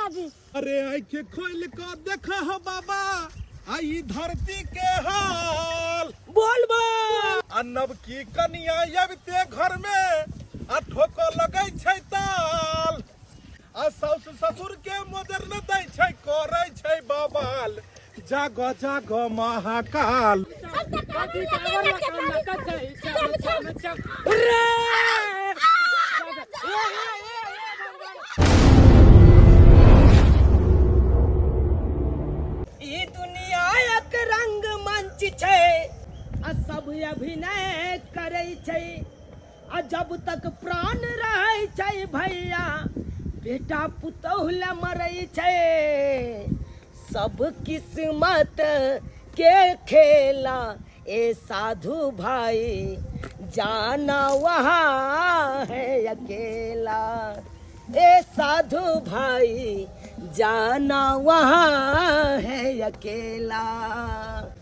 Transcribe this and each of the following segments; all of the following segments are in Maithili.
दादी। अरे आँखि खोलि कऽ देखह बाबा, आई धरती के हाल। बोल बम। आ नवकी कनिया अबिते घर में आ ठोकऽ लगै छै ताल, आ साउस ससुर के मोजर न दै छै, करै छै बवाल। जाग जाग महाकाल। ई दुनिया एक रंग मंच छै आ सब अभिनय करै छै, आ जब तक प्राण रहै छै भैया बेटा पुतोह लए मरै छै। सब किस्मत के खेला ए साधु भाई, जाना वहाँ है अकेला। ए साधु भाई, जाना वहाँ है अकेला।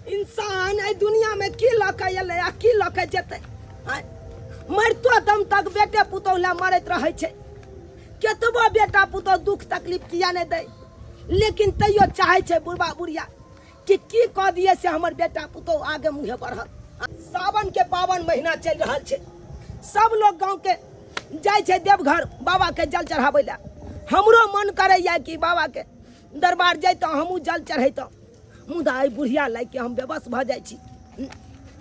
इंसान एहि दुनिया में की लऽ के एलै आ की लऽ के जेतै? आँय, मरितो दम तक बेटे पुतोह लए मरैत रहै छै। केतबो बेटा पुतोह दुख तकलीफ किया नहि दै, लेकिन तैयो चाहै छै बुढ़बा बुढ़िया कि की कऽ दिए से हमर बेटा पुतोह आगे मुँहे बढ़त। सावन के पावन महीना चलि रहल छै, सब लोग गाँव के जाइ छै देवघर बाबा के जल चढ़ाबै लए। हमरो मन करैया कि बाबा के दरबार जैतहुँ, हमहूँ जल चढ़ैतहुँ, मुदा एहि बुढ़िया लागि के हम बेबस भऽ जाइ छी।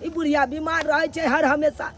ई बुढ़िया बीमार रहै छै हर हमेशा।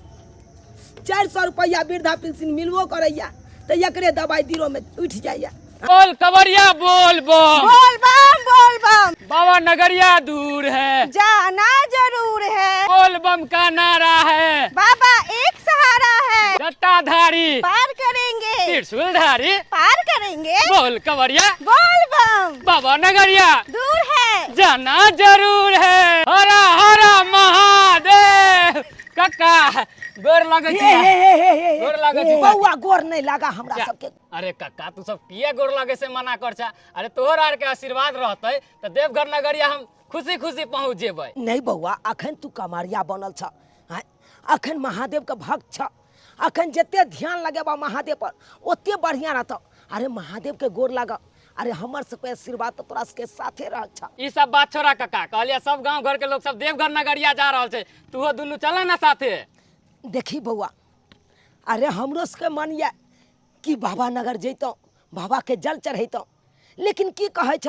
400 रुपैआ वृद्धा पेंशन मिलबो करैया तऽ एकरे दबाइ दिरोमे उठि जाइया। बोल कवरिया बोल बम। बोल बम बोल बम। बाबा नगरिया दूर है, जाना जरूर है। बोल बम का नारा है, बाबा एक सहारा है। जटाधारी पार करेंगे, त्रिशूलधारी पार करेंगे। बोल कवरिया बोल बम। बाबा नगरिया दूर है, जाना जरूर है। हरा हरा महादेव। कक्का गोर लगै छी। हे हे हे हे हे। गोर लागै छी। बौआ, गोर नहि लागा हमरा जा। सबके। अरे कक्का, तू सब किया गोर लगे से मना कर छा? अरे तोहर आर के आशीर्वाद रहतै तऽ देवघर नगरिया हम खुशी खुशी पहुँच जेबै। नहीं बौआ, अखन तू कमरिया बनल छ, आँय? अखन महादेव के भक्त छ, अखन जते ध्यान लगेबा महादेव पर ओते बढ़िया रहतौ। अरे महादेव के गोर लाग, अरे हमर सबके आशीर्वाद तऽ तोरा सबके साथे रह छ। ई सब बात छोड़ा कक्का, कहलियै सब गांव घर के लोग सब देवघर नगरिया जा रहल छै, तूहो दुनू चल ना साथे। देखी बौआ, अरे हमरो सबके मन यऽ कि बाबा नगर जैतहुँ, बाबा के जल चढ़ैतहुँ, लेकिन की कहै छ,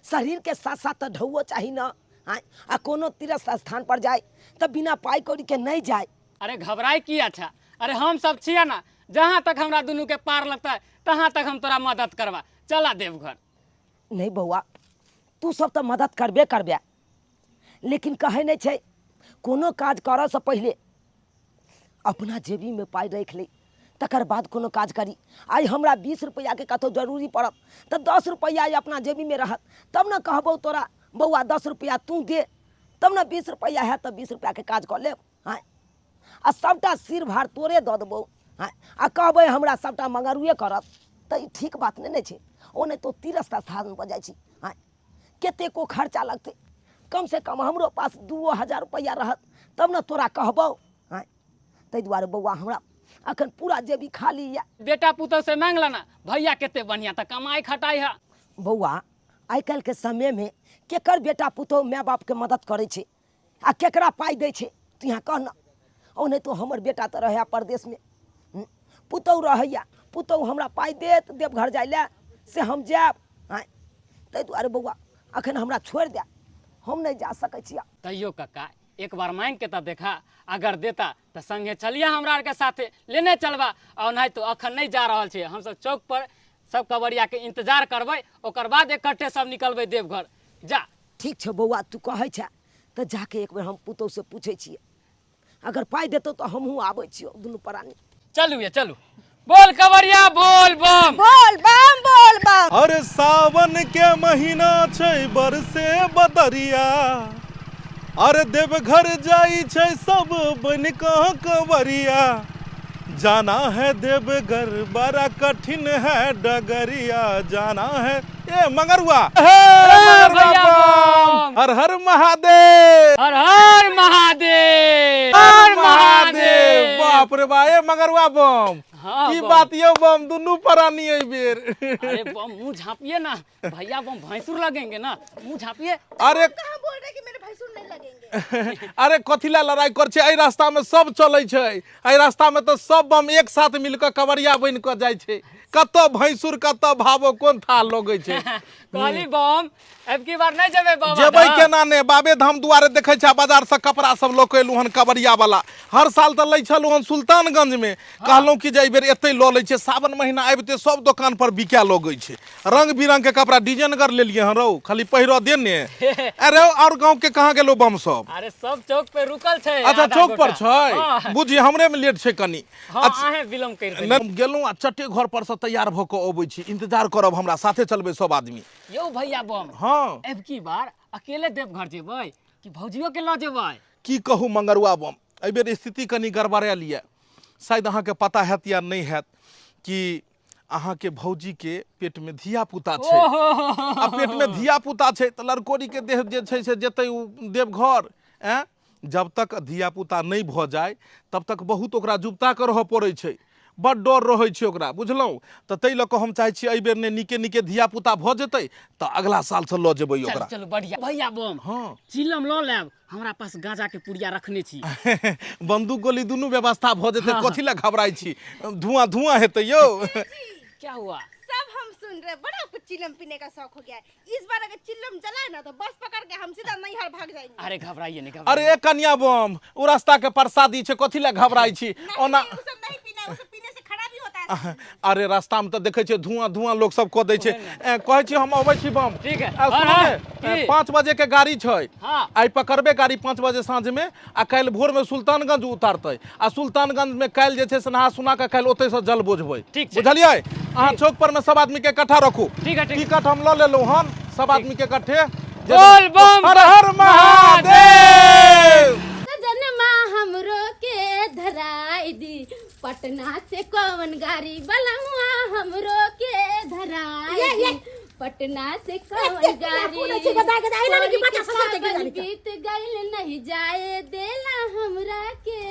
शरीर के साथ साथ तऽ ढौओ चाही न। आँय, आ कोनो तीर्थ स्थान पर जाय तऽ बिना पाइ कौड़ी के नहि जाय। अरे घबराय की अच्छा, अरे हम सब छियै ना, जहाँ तक हमरा दुनू के पार लगतै तहाँ तक हम तोरा मदद करबा। चला देवघर। नहीं बौआ, तू सब तऽ मदद करबे करबे, लेकिन कहै नहि छै कोनो काज करऽसँ पहिले अपना जेबीमे पाइ राखि ली, तकर बाद कोनो काज करी। आइ हमरा 20 रुपैआके कतहु जरूरी पड़त तऽ 10 रुपैआ अपना जेबीमे रहत तब ने कहबौ तोरा बौआ 10 रुपैआ तू दे, तब ने 20 रुपैआ हैत तऽ 20 रुपैआके काज कऽ लेब। आँय, आ सभटा सिर भार तोरे दऽ देबौ, आँय, आ कहबै हमरा सभटा मंगरुए करत तऽ ई ठीक बात नहि ने छै। ओ नहि तो तीर्थ स्थान पर जाइ छी, आँय, कतेको खर्चा लगतै, कम से कम हमरो पास 2000 रुपैआ रहत तब ने तोरा कहबौ। आँय, ताहि दुआरे बौआ हमरा अखन पूरा जेबी खाली यऽ। बेटा पुतोह से मांगला ना भैया, कते बढ़िया तऽ कमाई खटाई है। बौआ, आइ काल्हिके समयमे केकर बेटा पुतोह माय बापके मदद करै छै आ केकरा पाइ दै छै, तू यहाँ कह न। ओनाहितो हमर बेटा तऽ रहैया परदेशमे, पुतोहु रहैया, पुतोहु हमरा पाइ देत देवघर जाइ लए से हम जायब। आँय, ताहि दुआरे बौआ अखन हमरा छोड़ि दे, हम नहि जा सकै छी। तैयो कक्का एक बार मांगि के तऽ देखा, अगर देता तऽ संगे चलिए हमरा आरके साथे लेने चलबा, आ ओनाहितो अखन नहि जा रहल छियै हमसब, चौक पर सब कवरिया के इंतजार करबै, ओकर बाद इकट्ठे सब निकलबै देवघर। जा। ठीक छै बौआ, तू कहै छै तऽ जाके एक बेर हम पुतोहु से पूछै छियै, अगर पाइ देतौ तऽ हमहूँ आबै छियौ दुनू प्राणी। चलू ये चलू। बोल कवरिया बोल बम। बोल बम बोल बम। अरे सावन के महीना छै बरसे बदरिया, अरे देवघर जाई छै सब बन कऽ कंवरिया, जाना है देवघर बड़ा कठिन है डगरिया, जाना है। ए मंगरुआ, हे मंगरुआ भैया बम। बम। हर हर महादेव। हर हर महादेव। हर महादेव। बाप रे बा, ए मंगरुआ बम। हाँ, की बम। बात यौ बम दुनू प्राणी एहि बेर अरे बम मुंह झाँपिए ना भैया, बम भैंसुर लगेंगे ना, मुंह झाँपिए। अरे कहाँ बोल रहे कि मेरे भैंसुर नहीं लगेंगे? अरे कथी ला लड़ाई कर छै? एहि रास्ता में सब चलै छै, एहि रास्ता में तऽ सब बम एक साथ मिल कऽ कवरिया बनि कऽ जाइ छै। कतऽ भैंसुर कतऽ भावो कोन था लगै छै। कहली बम, अब की बार नहीं जेबै बाबा जेबै धाम? केना ने, बाबे धाम दुआरे देखै छै बाजार से कपड़ा सब लऽ कऽ एलहुँ हन कवरिया वाला। हर साल तऽ लै छलहुँ हन सुल्तानगंज में, कहलहुँ कि जे एहिबेर एतै लऽ लै छियै। सावन महीना आबिते सब दोकान पर बिकाय लगै छै रंग बिरंग के कपड़ा, डिजाइनगर लेलियै हन। रौ खाली पहिरऽ दे ने। अरे और गाँव के कहाँ गेलो बम सब? अरे सब चौक पे रुकल छै। अच्छा आधा चौक पर गोटा। छै। हाँ, बुझी हमरे में लेट छै कनि। हाँ, अहें विलम्ब करि देलियै। नहि, गेलहुँ आ चटे घर पर से तैयार भऽ कऽ अबै छी। इंतजार करब, हमरा साथे चलबै सब आदमी। यौ भैया बम। हाँ। अब की बार अकेले देवघर जेबै कि भौजियो के लऽ जेबै? की कहू मंगरुआ बम, एहिबेर स्थिति कनि गड़बड़ायल यऽ। शायद अहाँके पता हैत या नहि हैत कि अहाँके भौजीके पेटमे धिया पुता छै। आ पेटमे धिया पुता छै तऽ लड़कोरीके देह जे छै से जेतै ओ देवघर? आँय, जब तक धिया पुता नहि भऽ जाय तब तक बहुत ओकरा जुबता कऽ रहऽ पड़ै छै, बड डर रहै छै ओकरा, बुझलहुँ? तऽ ताहि लऽ कऽ हम चाहै छी एहिबेर नहि, नीके नीके धिया पुता भऽ जेतै तऽ अगिला सालसँ लऽ जेबै चलू ओकरा। चलू, बढ़िया भैया बम। हाँ। चिलम लऽ लेब, हमरा पास गांजा के पुड़िया रखने छी। बंदूक गोली दुनू व्यवस्था भऽ जेतै, कथी लए घबराइ छी? धुआं धुआं हेतै यौ। क्या हुआ? सब हम सुन रहे, बड़ा आपको चिलम पीने का शौक हो गया है। इस बार अगर चिलम जलाए ना तो बस पकड़ के हम सीधा नैहर भाग जाएंगे। अरे घबराइए नहीं, घबराइए। अरे कनिया बम, ओ रास्ता के प्रसादी छै, कथी लए घबराइ छी? नहीं, ओना नहीं, वो सब नहीं पीना है, वो सब पीने से खराबी होता है। अरे रास्ता में तऽ देखै छियै धुआं धुआं लोक सब कऽ दै छै। ए, कहै छी हम अबै छी बम। ठीक है। आ, हाँ, सुनू हाँ, ने, की? 5 बजे के गाड़ी छै। हाँ। आइ पकड़बै गाड़ी 5 बजे साँझ में आ काल्हि भोर में सुल्तानगंज उतारतै आ सुल्तानगंज में काल्हि जे छै से नहा सुना कऽ काल्हि ओतै से जल बोझबै। ठीक छै। बुझलियै? अहाँ चौक पर में सब आदमी के इकट्ठा रखू। ठीक है, ठीक। टिकट हम लऽ लेलहुँ हन, सब आदमी के इकट्ठे। बोल बम। हर हर महादेव। सजनमा हमरो के धराई दी पटना से कौन गाड़ी, बलहुआ हमरो के धराई दी पटना से कौन एते गाड़ी। कूदै छै गदा गदा, एना नहि कि बच्चा ससुर के सावन गिरा बीत गइल नहीं जाए देला हमरा के,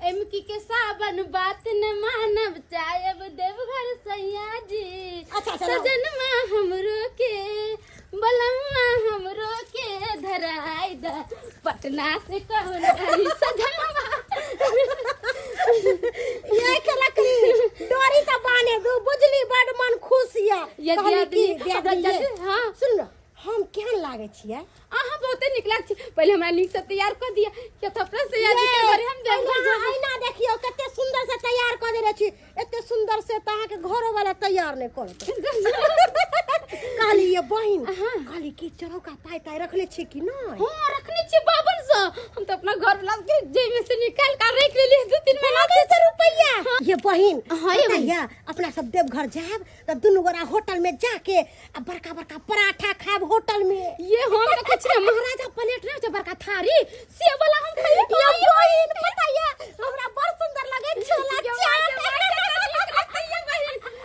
एमकी के सावन बात न मानब जायब देवघर सैया जी। अच्छा, अच्छा, लाओ। सजनमा हमरो के, बलहुआ हमरो के धराई द पटना से कौन गाड़ी सजनमा। ये खेलकली डोरी त बाने दू, बुझली? बड मन खुश ये। ये कहली की दियादनी, हमरा दियादनी ये। हाँ। सुन न, हम केहन लागै छियै? अहाँ बहुते नीक लागै छी। पहिले हमरा नीक से तैयार कऽ दिअ, किया तऽ अपना से याद के बारे हम देवघर अहिना जेबै। अहिना देखियौ कते सुंदर से तैयार कऽ देने छी। एते सुंदर से तऽ अहाँके घरो वाला तैयार नहि करत। कहली ये बहिन, कहली कि चरौका पाइ ताइ रखले छी कि नहि? हाँ, रखने छी 5200। हम तऽ अपना घर वाला के जेब में से निकाल कर रख लेलियै 2-3 महीना 5200 रुपैया ये बहिन? हाँ, ये पता बहिन। ये अपना सब देवघर जायब तऽ दुनू गोरा होटल में जाके आ बड़का बड़का पराठा खायब होटल में। ये हम रखै छी महाराजा प्लेट नहि होइ छै, बड़का थारी से वाला हम खाइ। ये बहिन, पता ये हमरा बड़ सुंदर लगे छोला चाट।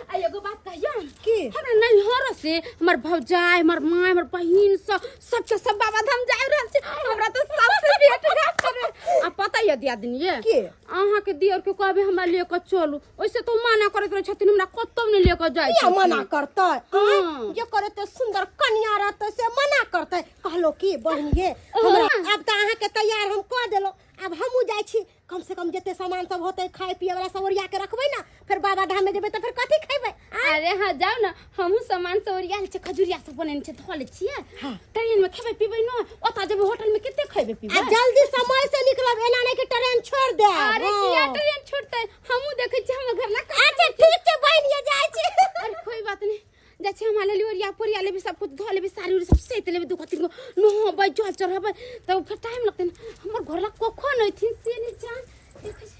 आ एगो बात कहियो? की? हमरा नैहर से हमर भौजाई, हमर माय, हमर बहिन सब सबके सब बाबा धाम जा रहल छै, हमरा तऽ सबसे भेट घाट करे। आ पता ये दियादनी ये? की? अहाँके दियर के कहबै हमरा ले कऽ चलू, ओइसे तऽ ओ मना करैत रहै छथिन, हमरा कतौ नहि ले कऽ जाइ किया छथिन। मना करतै? आँय? हाँ। जे करे ते सुंदर कनिया रहतै से मना करतै? कहलो की बहिन ये, हमरा आब तऽ अहाँके तैयार हम कऽ देलहुँ, आब हमहूँ जाइ छी। कम से कम जते सामान सब होतै खाय पिए वाला सब ओरिया के रखबै ने, फेर बाबा धाम में जेबै तऽ फेर कथी खैबै? आँय? अरे हाँ, जाउ ने, हमहूँ सामान सब ओरियाल छै, खजुरिया सब बनेने छै, धऽ लै छियै। हाँ। ट्रेन में खेबै पीबै न, ओतऽ जेबै होटल में कते खेबै आ पीबै। जल्दी समय से निकलब, एना नहि कि ट्रेन छोड़ देब। अरे हाँ। किया ट्रेन छूटतै? हमहूँ देखै छियै हमर घर ला। अच्छा ठीक छै बहिन ये, जाइ छी। अरे कोई बात नहीं, जाइ छी हम लेली ओरिया पोरिया लेबी, सब कुछ धो लेबी, साड़ी उड़ी सब सैत लेबी, 2 3 गो नहबै, जल चढ़ेबै तब फेर टाइम लगतै ने। हमर घर ला कखन अयथिन से नहि जान। देखै छी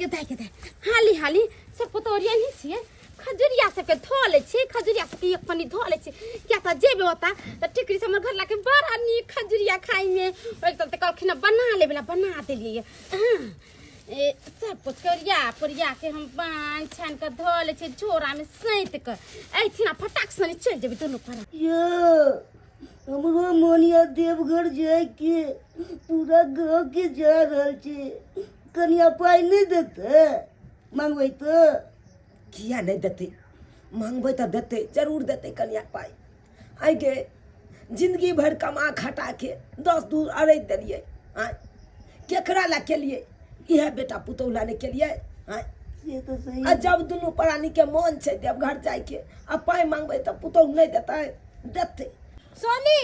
ये दाइ के दाइ, हाली हाली सब पुतो ओरिया नहीं छियै, खजुरिया सबके धो लै छियै, खजुरिया सबके एक पन्नी धो लै छियै, किया तऽ जेबै ओतऽ तऽ टिकरी से हमर घर लाके बड़ा नीक खजुरिया खाइमे। ओहि चलते कहलखिन हँ, बना लेबै ला बना देलियै। हाँ, ए सब कुछ के ओरिया पोरिया के हम बान्हि छानि कऽ धो लै छियै झोरामे सैंत कऽ, अयथिन आ फटाक सने चलि जेबै दुनू पर। यो हमरो मोन यऽ देवघर जाइके, पूरा गाँव के जा रहल छै। कनिया पाइ नहि देतै मंगबै तऽ किया नहि देतै मांगबै तऽ देतै जरूर देतै कनिया पाइ आइ गे जिंदगी भरि कमा खटा के 10 दूर अरैत देलियै आँय केकरा लए केलियै इएह बेटा पुतहु लए नहि केलियै आँय से तऽ सही आ जब दुनू प्राणीके मन छै देवघर जाइके आ पाइ मांगबै तऽ पुतहु नहि देतै देतै सोनी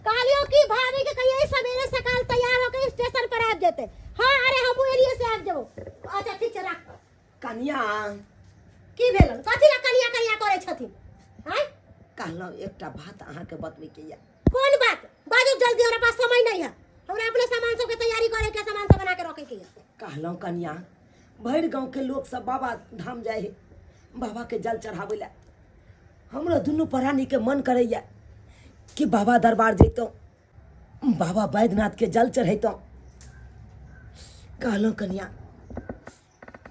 कहलियो कि भाभी के कहिए सवेरे सकाल तैयार होके स्टेशन पर आबि जेते हाँ अरे हमहूँ एलिए से आबि जेबो अच्छा ठीक छै राख कनिया की भेलन कथी ला कनिया कनिया करै छथिन आँय कहलहुँ एकटा बात अहाँके बतबैके यऽ कोन बात बाजू जल्दी हमरा पास समय नहीं है हमरा अपने सामान सबके तैयारी करे के सामान सब बना के रखे के है कहलहुँ कनिया भरि गाँवके लोकसभ बाबा धाम जाइ हइ बाबाके जल चढ़ाबै लए हमरो दुनू प्राणीके मन करैए कि बाबा दरबार जैतहुँ बाबा वैद्यनाथके जल चढ़ैतहुँ कहलहुँ कनिया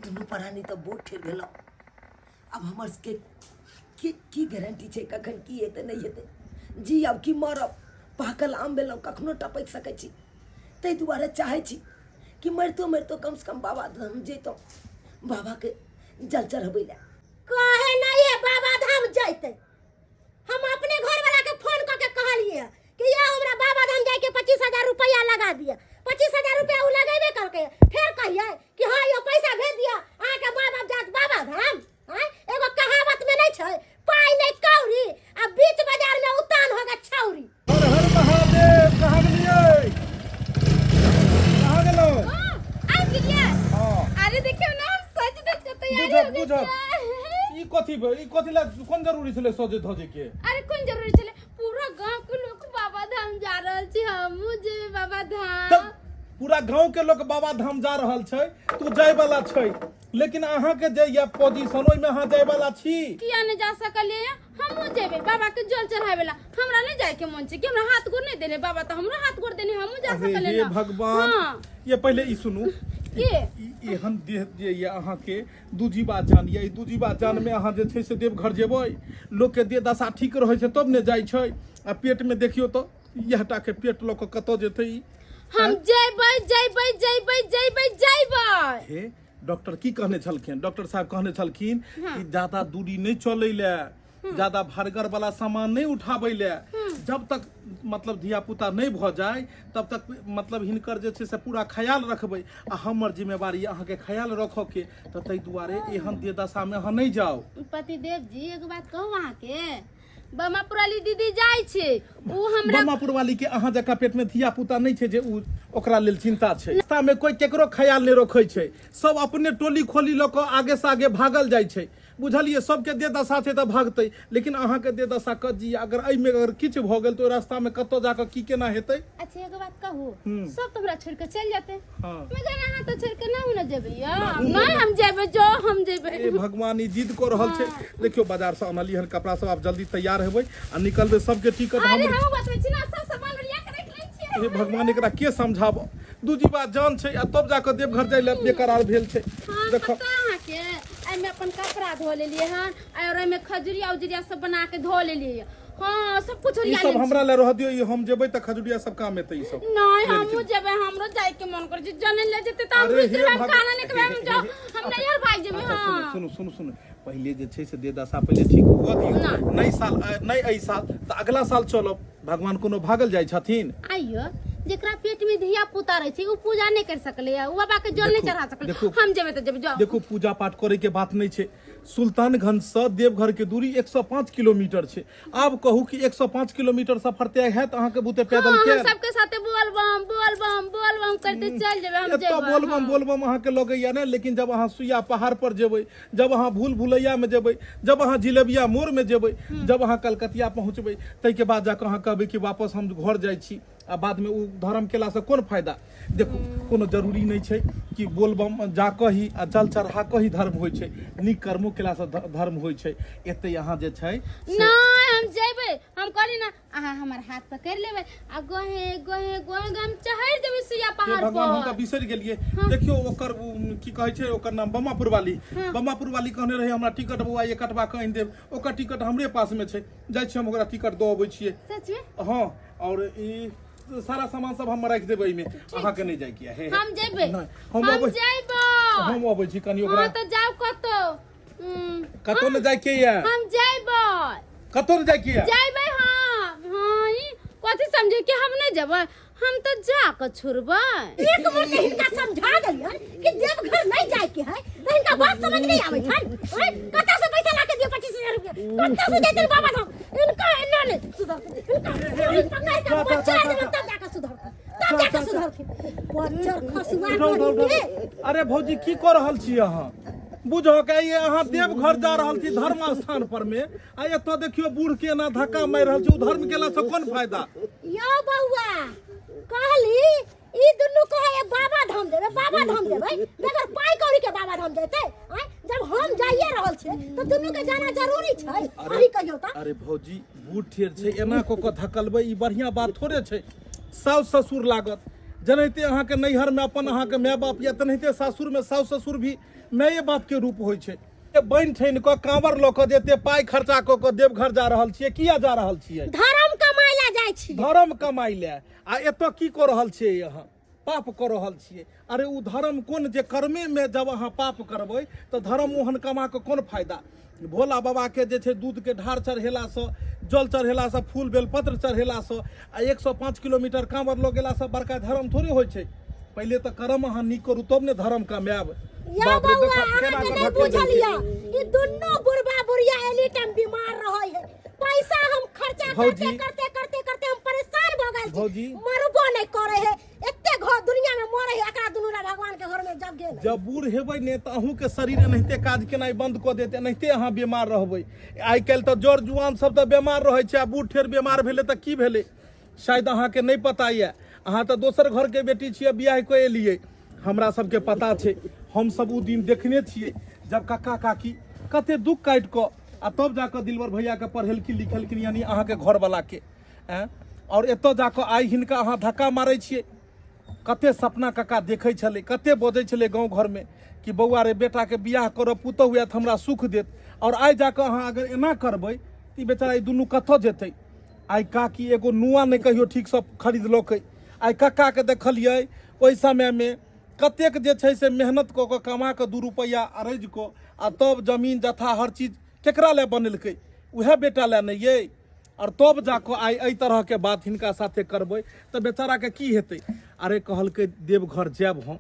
दुनू प्राणी तऽ बूढ़ ठेर भेलहुँ आब हमर सबके की की गारंटी छै कखन की हेतै नहि हेतै जियब कि मरब पाकल आम भेलहुँ कखनो टपकि सकै छी ताहि दुआरे चाहै छी कि मरितो मरितो कमसँ कम बाबा धाम जैतहुँ बाबाके जल चढ़बै लए कहे नहीं है बाबा धाम जैते हम अपने घर वाला के फोन करके कहलिए कि ये हमरा बाबा धाम जाए के 25,000 रुपया लगा दिया 25,000 रुपया उ लगेबे करके फिर कहिए कि हाँ यो पैसा भेज दिया अहाँ के माँ बाप जात बाबा धाम आँय एगो कहावत में नहीं छै पाई नहीं कौड़ी आ बीच बाजार में उतान हो गए छौरी हर हर महादेव कहाँ गेलियै कहाँ गेलहुँ आबि गेलियै हँ अरे देखियौ ना हम सज धज के तैयारी बुझब हो गेल बुझब छियै ई कथी भेल ई कथी ला कोन जरूरी छलै सजे धजे के अरे कोन जरूरी छलै पूरा गांव के लोग बाबा धाम जा रहल छी हमहूँ जेबै बाबा धाम तब पूरा गांव के लोग बाबा धाम जा रहल छै तू जाय वाला छै लेकिन अहाँ के जे ये पोजीशन ओहिमे अहाँ जाय वाला छी किया नहीं जा सकलियै हमहूँ जेबै बाबा के जल चढ़ावे ला हमरा नहीं जाय के मन छै कि हमरा हाथ गोड़ नहीं देने बाबा तो हमरो हाथ गोड़ देने हमहूँ जा अरे सकलियै हे ना। भगवान हाँ। ये पहिले ई सुनू के? ई एहन देह जे ये अहाँ के दूजीबा जान ये दूजीबा जान में अहाँ जे छै से देवघर जेबै लोक के देह दशा ठीक रहै छै तब ने जाइ छै आ पेट में देखियौ तऽ इएह टा के पेट लऽ कऽ कतऽ जेतै ई हम जेबै जेबै जेबै जेबै जेबै हे डॉक्टर की कहने छलखिन डॉक्टर साहब कहने छलखिन कि ज्यादा दूरी नहि चलै लए ज्यादा भरगर वाला सामान नहि उठाबै लए जब तक मतलब धिया पुता नहि भऽ जाय तब तक मतलब हिनकर जे छै से पूरा ख्याल रखबै आ हमर जिम्मेवारी अहाँके ख्याल रखऽके तऽ ताहि दुआरे एहन देह दशामे अहाँ नहि जाउ पतिदेव जी एगो बात कहू अहाँके बमापुराली दीदी जाइ छै उ हमरा बमापुर वाली के अहाँ जकाँ पेट में धिया पुता नहि छै जे उ ओकरा लेल चिंता छै रास्ता में कोई केकरो ख्याल नहि रखै छै सब अपने टोली खोली लऽ कऽ आगे से आगे भागल जाइ छै बुझलियै सबके देह दशा छै तऽ भागतै लेकिन अहाँके देह दशा कज्जी अगर एहिमे अगर किछु भऽ गेल तऽ ओहि रास्तामे कतऽ जाकऽ की केना हेतै अच्छा एगो बात कहू सब तो हमरा छोड़ के चल जाते हाँ। मगर अहाँ तो छोड़ के ना ना जेबै यौ नहीं हम जेबै जो हम जेबै ए भगवान ई जिद कऽ रहल छै देखियौ बाजार से अनलियै हन कपड़ा सब आब जल्दी तैयार हेबै आ निकलबै सबके टिकट अरे हम हम बतबै छी ना सब सामान ओरिया के रख लै छियै हे भगवान एकरा के समझाब दू जीवा जान छै आ तब जाकऽ देवघर जाइ लए बेकरार भेल छै हाँ देखो पता अहाँके एहिमे अपन कपड़ा धो लेलियै हन और एहिमे खजुरिया उजुरिया सब बना के धो लेलियै हाँ सब कुछ ई ओरिया सब लेने हमरा लए रह दियौ ई हम जेबै तऽ खजुरिया सब काम एतै ई सब छी। नहीं हमहूँ जेबै हमरो जाय के मन करै छै जने ले जेतै तऽ हम अरे रुकि हे जेबै हम भग- खाना नहि खेबै हम जाउ हम नैहर भागि जेबै अच्छा, हाँ सुनू सुनू सुनू सुनू पहिले जे छै से दे दशा पहिले ठीक हुअ दियौ नहि साल नहि एहि साल तऽ अगला साल चलब भगवान कोनो भागल जाइ छथिन आइयो जेकरा पेट में धिया पुता रहे छै उ पूजा नहीं कर सकले है उ बाबा के जल नहीं देखू, चढ़ा सकले देखू। हम जेबै तऽ जेबै जाओ देखू पूजा पाठ करे के बात नहीं छै सुल्तानगंज से देवघर के दूरी 105 किलोमीटर छै आब कहू कि 105 किलोमीटर सफर तय हैत अहाँके बुते पैदल हाँ, के हम सबके साथे बोल बम बोल बम बोल बम करते चल जेबै हम एतऽ जेबै बोलबम हाँ। बोलबम अहाँके लगैया ने लेकिन जब अहाँ सुइया पहाड़ पर जेबै जब अहाँ भूल भुलैया में जेबै जब अहाँ जिलेबिया मोड़ में जेबै जब अहाँ कलकतिया पहुँचबै ताहिके बाद जाकऽ अहाँ कहबै कि वापस हम घर जाइ छी आ बादमे ओ धर्म केलासँ कोन फायदा देखू कोनो जरूरी नहि छै कि बोलबम जा कऽ ही आ जल चढ़ा कऽ ही धर्म होइ छै नीक कर्मो केलासँ धर्म होइ छै एतै अहाँ जे छै से नहीं हम जेबै हम कहली ना अहाँ हमर हाथ पकड़ लेबै आ गोहे गोहे गोहे गोहे हम चढ़ जेबै सुइया हे पहाड़ भगवान हम तऽ पर बिसरि गेलियै देखियौ ओकर उ, की कहै छै ओकर नाम बमापुर वाली बमापुर वाली कहने रहै हमरा टिकट बौआ ये कटवा कऽ आनि देब ओकर टिकट हमरे पासमे छै जाइ छियै हम ओकरा टिकट दऽ अबै छियै सच में हँ आओर ई सारा सामान सब हम राखि देबै एहिमे, अहाँके नहि जाइके है। हम जेबै। नहि, हम हम अबै, जेबै। हम अबै छी कनि हाँ ओकरा। तऽ जाउ कतौ। कतौ नहि जाइके यऽ। हम जेबै। कतौ नहि जाइके यऽ। जेबै हम। हाँ, ई कथी समझे कि हम नहि जेबै? हम तऽ जा कऽ छोड़बै। एक बार तऽ हिनका समझा देलियन कि देवघर नहीं जाए के है, तो हिनका बात समझ नहीं आवे छन। ओए, कतऽ से पैसा ला के दियो 25,000 रुपया? कतऽ से जैतन बाबा धाम? इनका एना नहीं सुधरते, इनका पकड़ के बच्चा देबन तब जाके सुधरते, तब जाके सुधरते। बच्चर खसुआ उठाउ, उठाउ, उठाउ। के। अरे भौजी, की कऽ रहल छी अहाँ? बुझो के ये अहाँ देवघर जा रहल छी धर्म स्थान पर में, आ एतऽ देखियो बूढ़ के एना धक्का मारि रहल छी। ओ धर्म केला से कोन फायदा? यौ बौआ, कहली ई दुनू कहे बाबा धाम जेबै, बाबा धाम जेबै, बगैर पाई कौड़ी के बाबा धाम जेतै? आँय, जब हम जाइए रहल छियै तऽ दुनू के जाना जरूरी छै। अहीं कहियौ तऽ। अरे भौजी, बूढ़ ठेर छै, एना कऽ कऽ धकलबै ई बढ़िआँ बात थोड़े छै। साउस ससुर लागत। जेनाहिते अहाँके नैहरमे अपन अहाँके माय बाप यऽ, तेनाहिते सासुरमे साउस ससुर भी माये बापके रूप होइ छै। बनि ठनि कऽ कांवर लऽ कऽ जे एते पाइ खर्चा कऽ कऽ देवघर जा रहल छियै, किया जा रहल छियै? धर्म कमाइ लए जाइ छी। धर्म कमाइ लए। आ एतऽ की कऽ रहल छियै अहाँ? पाप कऽ रहल छियै। अरे ओ धर्म कोन जे कर्मेमे जब अहाँ पाप करबै तऽ धर्म ओहन कमा कऽ कोन फायदा? भोला बाबाके जे छै दूधके ढार चढ़ेलासँ, जल चढ़ेलासँ, फूल बेलपत्र चढ़ेलासँ आ 105 किलोमीटर कांवर लऽ गेलासँ बड़का धर्म थोड़े होइ छै। पहिले तऽ कर्म अहाँ नीक करू तब ने धर्म कमायब। यौ बाप रे, बौआ, देखब केना अहाँके कऽ नहि धकेल बुझल देलकै। यऽ, ई दुनू बुढ़बा बुढ़िया एनी टाइम बीमार रहै है। पैसा हम खर्चा करते भौजी। करते करते करते हम परेशान भऽ गेल छी। भौजी। मरबो नहि करै है, एते घर दुनिया में मरे है, एकरा दुनू ला भगवान के घर में जगह नहीं। जब बूढ़ हेबै ने तऽ अहूँके शरीर एनाहिते काज केनाइ बंद कऽ देत, एनाहिते अहाँ बीमार रहबै। आइ काल्हि तऽ जर जुआन सब तऽ बीमार रहै छै, आ बूढ़ ठेर बीमार भेलै तऽ की भेलै? शायद अहाँके नहि पता यऽ, अहाँ तऽ दोसर घरके बेटी छियै, बियाह कऽ एलियै। हमरा सबके पता छै, हमसब ओ दिन देखने छियै जब कक्का काकी कते दुख काटि कऽ आ तब जाकऽ दिलवर भैयाके पढ़ेलखिन लिखेलखिन, यानी अहाँके घरवलाके। आँय, आओर एतऽ जाकऽ आइ हिनका अहाँ धक्का मारै छियै। कते सपना कक्का देखै छलै, कते बजै छलै गाँव घरमे कि बौआ रे, बेटाके बियाह करब, पुतहु आयत हमरा सुख देत। आओर आइ जाकऽ अहाँ अगर एना करबै तऽ ई बेचारा ई दुनू कतऽ जेतै? आइ काकी एगो नुआ नहि कहियो ठीकसँ खरीदलकै। आइ कक्काके देखलियै ओहि समयमे कतेक जे छै से मेहनत कऽ कऽ कमा कऽ 2 रुपैआ अरजि कऽ आ तब जमीन जथा हर चीज केकरा लए बनेलकै? उएह बेटा लए नहि यै? आओर तब जाकऽ आइ एहि तरहके बात हिनका साथे करबै तऽ बेचाराके की हेतै? अरे कहलकै देवघर जायब हम,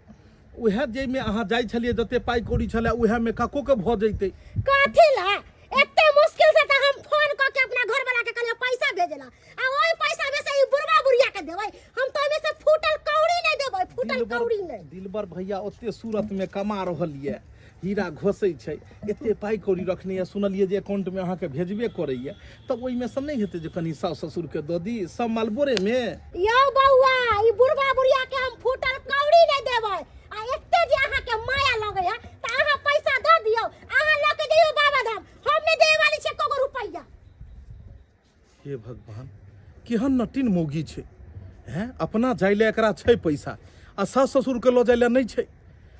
उएह जाहिमे अहाँ जाइ छलियै जते पाइ कौड़ी छलै उएहमे कक्कोके भऽ जैतै। कथी ला एते मुश्किल से तऽ हम फोन कऽ के अपना घर वाला के कहलियै पैसा भेजेला, आ ओहि पैसा में से ई बुढ़वा बुढ़िया के देबै? हम तऽ ओहिमे से फूटल कौड़ी नहि देबै, फूटल कौड़ी नहि। दिलबर भैया ओते सूरत में कमा रहल ये, हीरा घोसै छै, एते पाइ कौड़ी रखने यऽ, सुनलियै जे अकाउंटमे अहाँके भेजबे करैए, तऽ ओहिमे सँ नहि हेतै जे कनि साउस ससुरके दऽ दी सब माल बोरेमे? यौ बौआ, ई बुढ़वा बुढ़िया के हम फूटल कौड़ी नहि देबै। आ एते जे अहाँके माया लगै है तऽ अहाँ पैसा दऽ दियौ, अहाँ लऽ के जइयौ बाबा धाम, हम नहि देबै वाली छियै एको गो रुपैआ। हे भगवान, केहन नटिन मौगी छै। हैं, अपना जाइ लए एकरा छै पैसा आ सास ससुरके लऽ जाइ लए नहि छै।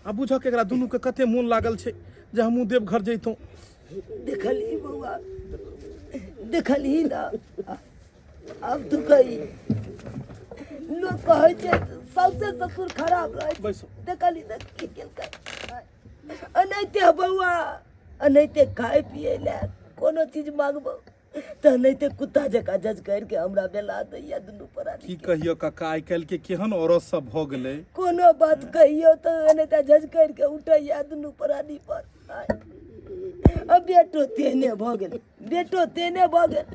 आ बुझक एकरा दुनूके कते मोन लागल छै जे हमहूँ देवघर जैतहुँ। देखलही बौआ, देखलही ना? आब तू कही, लोक कहै छै साउसे ससुर खराब रहै छै। बैसू। देखलही ना की केलकै? एनाहिते बौआ, एनाहिते खाय पियै लए कोनो चीज मांगबो तऽ एनाहिते कुत्ता जकाँ जज करके हमरा बेला दैया दुनू प्राणी। की कहियो काका, आइ काल्हि के केहन औरत सब भऽ गेलै। कोनो बात कहियो तऽ एनाहिते जज करके उठैया दुनू प्राणी पर। अब बेटो तेहने भऽ गेल, बेटो तेहने भऽ गेल।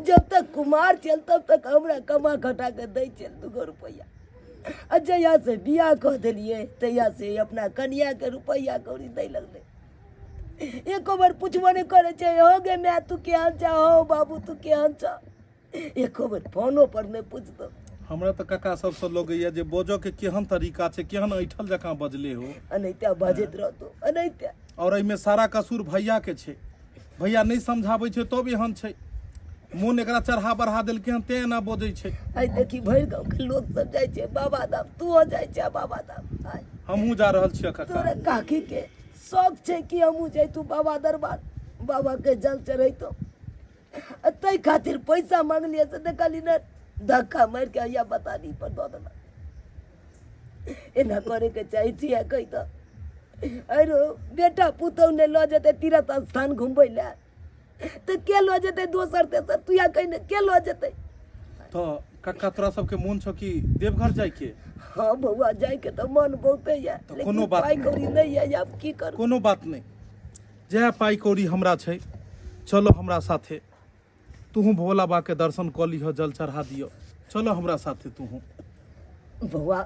जब तक कुमार छल तब तक हमरा कमा खटा के दै छल 2 गो रुपैआ, आ जहिया से बियाह कऽ देलियै तहिया से अपना कनिया के रुपैआ कौड़ी दै लगलै। एको बेर पुछबो नहि करै छै, हो गे माय, तू केहन छ? हो बाबू, तू केहन छ? एको बेर फोनो पर नहि पुछतौ। हमरा तऽ काका सबसँ लगैया जे बजऽ के केहन तरीका छै, केहन ऐठल जकाँ बजले हो। एनाहिते बजैत रहतौ, एनाहिते। और एहिमे सारा कसूर भैया के छै। भैया नहि समझाबै छै तब एहन छै। मोन एकरा चढ़ा बढ़ा देलकै हन तें एना बजै छै। आइ देखी, भरि गाँव के लोक सब जाइ छै बाबा धाम, तू जाइ छै बाबा धाम? आइ हमहूँ जा रहल छियै काका। तोरा काकी के शौक छै कि हमहूँ जैतू बाबा दरबार, बाबा के जल चढ़ैतो, आ ताहि खातिर पैसा मांगलियै से देखली ने। धक्का मारि के हैया बतानी पर दऽ देलक। एना करैके चाही छियै कहि तऽ। अरे बेटा पुतहु नहि लऽ जेतै तीर्थ स्थान घुमबै लए तऽ के लऽ जेतै दोसर तेसर? तू या कहि ने के लऽ जेतै? तऽ कक्का तोरा सबके मोन छौ कि देवघर जाइके? हाँ बौआ, जाइके तऽ मन बहुते यऽ, तऽ लेकिन कोनो बात पाइ नहि। कौड़ी नहि यऽ, आब की करू? कोनो बात नहि, जएह पाइ कौड़ी हमरा छै, चलो हमरा साथे, तुहूँ भोला बा के दर्शन कऽ लिह, जल चढ़ा दियौ, चलो हमरा साथे तुहूँ। बौआ,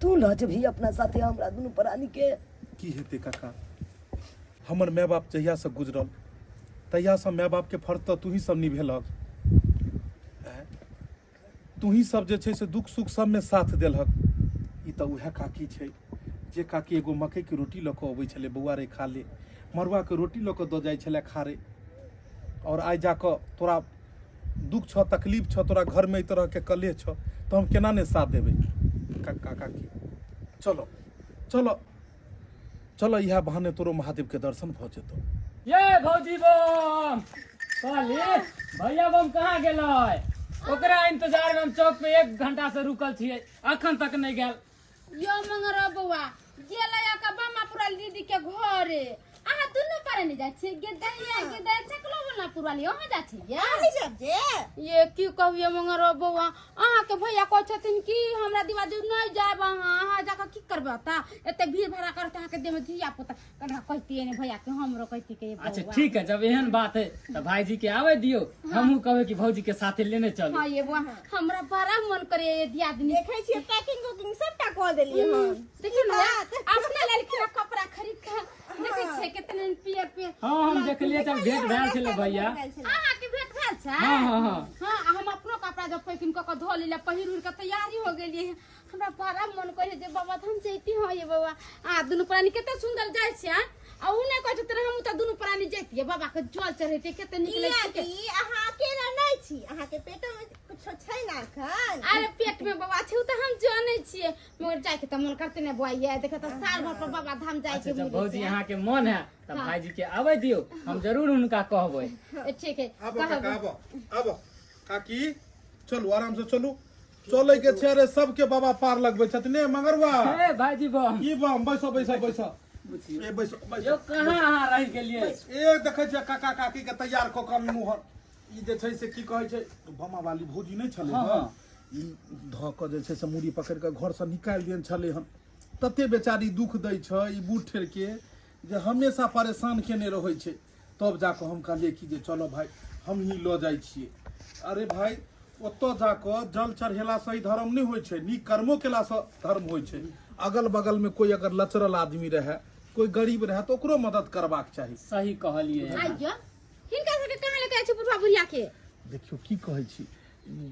तू लऽ जेबही अपना साथे हमरा दुनू प्राणी के? की हेतै काका, हमर माय बाप जहियासँ गुजरल तहियासँ माय बापके फर्ज तऽ तूही सब निभेलक। आँय? तूही सब जे छै से दुख सुख सबमे साथ देलहक। ई तऽ उएह काकी छै जे काकी एगो मकइके रोटी लऽ कऽ अबै छलै, बौआ रे खा ले, मड़ुआके रोटी लऽ कऽ दऽ जाइ छलै खा रे। आओर आइ जाकऽ तोरा दुख छऽ, तकलीफ छऽ, तोरा घरमे एहि तरहके कलेह छऽ, तऽ हम केना नहि साथ देबै? काका काकी चलो चलो चलो, इएह बहाने तोरो महादेवके दर्शन भऽ जेतौ। ये भौजी बम, कहली भैया बम कहाँ गेलै? ओकरा इंतजार में हम चौक पे 1 घंटा से रुकल छियै, अखन तक नहीं गेल। यो मंगरो बौआ गेलै का बामा पुराल दीदी के घरे। अहाँ दुनू पर नहीं जाइ छियै? गेदैया गेदै चकलो वाला पुराली अहाँ जाइ छियै? अहाँ सब जे ये की कहिए मंगरो बौआ, अहाँ के भैया कहै छथिन कि हमरा दिवाजी नहीं जायब, अहाँ अहाँ जाके की करबै? ओतऽ एते भीड़ भाड़ा करते, अहाँ के देह में धिया पुता कना कहतियै ने भैया के, हमरो कहती के ये अच्छा बौआ। ठीक है, जब एहन बात है तो भाईजी के आवे दियो, हमहू कहबे कि भौजी के साथे लेने चलू। हाँ ये बौआ, हमरा बड़ा मन करे ये दियादनी। देखै छियै पैकिंग उकिंग सबटा कऽ देलियै हन। देखियौ ने बात। अपने लेलखिन हँ कपड़ा खरीद के, देखै छियै केतना पियर पियर। हाँ हम देखलिए जब भेंट भेल छलै भैया। अहाँ के भेंट भेल छै? हाँ हाँ हाँ हाँ, आ हम अपनो कपड़ा जब पैकिंग कऽ के धो लेलियै, पहिर उहिर के तैयारी हो गेलियै। हमरा बड़ा मन करे जे बाबा धाम जैती। हाँ ये बौआ, आ दुनू प्राणी कते सुंदर जाइ छै। आ आ उ नहि कहै छथिन, हम तऽ दुनू प्राणी जैतियै, बाबा के जल चढ़ैतियै, कते नीक लगतै। कियाकि अहाँ अकेला नहि छी, अहाँके पेटो मे कुछो छै ने एखन। अरे पेट में बौआ छै, उ तऽ हम जानै छियै, मगर जाइके तऽ मन करते ने बौआ। ये देखे तऽ साल भर पर बाबा धाम जाइ अच्छा के जब मिलै भौजी छै। अहाँ के मन है तऽ भाईजी के आवे दियो, हम जरूर हुनका कहबै। ए, ठीक है। आबो कहबै। काका, आबो आबो काकी, चलू आराम से चलू, चलै के छै। अरे सबके बाबा पार लगबै छथिन। ए मंगरुआ। ए भाईजी बम। की बम? बैसो बैसो बैसो, ए बैसो बैसो। यो कहाँ अहाँ रहि गेलियै? ए देखै छियै काका काकी के तैयार कऽ कऽ मुहर। ई जे छै से की कहै छै, बमा वाली भौजी नहि छलै हाँ, हँ हाँ। ई धऽ कऽ जे छै से मूड़ी पकड़ि कऽ घरसँ निकालि देने छलै हन। तते बेचारी दुख दै छै ई बूढ़ ठेरके जे हमेशा परेशान केने रहै छै। तब जाकऽ हम कहलियै कि जे चलो भाय हमही लऽ जाइ छियै। अरे भाय, ओतऽ जाकऽ जल चढ़ेलासँ ही धर्म नहि होइ छै, नीक कर्मो केलासँ धर्म होइ छै। अगल बगलमे कोइ अगर लचरल आदमी रहए, कोइ गरीब रहए, तऽ ओकरो मदद करबाक चाही। सही कहलियै अहाँ। आइयो हिनका सबके कहाँ लेके आयल छी बुढ़वा बुढ़िया के? देखियौ की कहै छी,